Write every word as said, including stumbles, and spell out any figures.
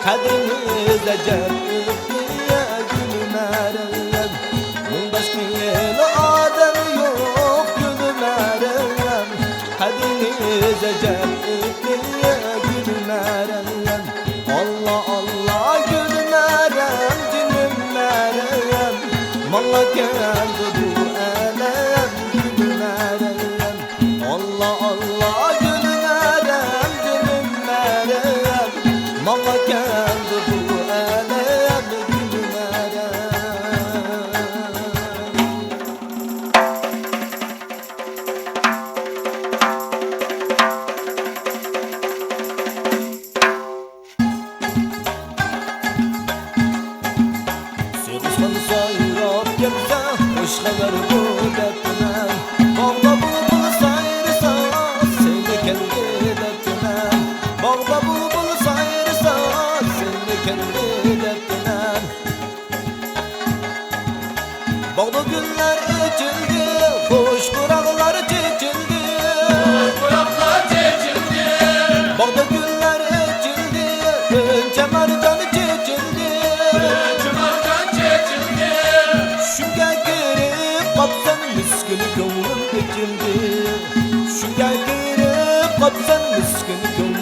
قەدرىڭىز ئەجەب ئۆتتى، گۈلمەرەم. مۇڭداش قىلغىلى ئادەم يوق، گۈلمەرەم. قەدرىڭىز ئەجەب ئۆتتى، گۈلمەرەم. ئاللا، ئاللا، گۈلمەرەم، جېنىم مەرەم. ماڭا كەلدى بۇ ئالەم، گۈلمەرەم. ئاللا، ئاللا، گۈلمەرەم، جېنىم مەرەم، ماڭا كەلدى بۇ ئالەم، گۈلمەرەم. سېغىشقان سايراپ كەلسە، خۇش خەۋەر بۇ دەپتىمەن. باغدا بۇلبۇل سايرىسا، سېنى كەلدى دەپتىمەن. باغدا بۇلبۇل سايرىسا، سېنى كەلدى دەپتىمەن. باغدا گۈللەر ئېچىلدى، خۇش پۇراقلار چېچىلدى. خۇش پۇراقلار چېچىلدى. باغدا گۈللەر ئېچىلدى، ئۈنچە مارجان چېچىلدى. ئۈنچە مارجان چېچىلدى. چۈشۈمگە كىرىپ قاپسەن، مىسكىن كۆڭلۈم ئېچىلدى. چۈشۈمگە كىرىپ قاپسەن، مىسكىن كۆڭلۈم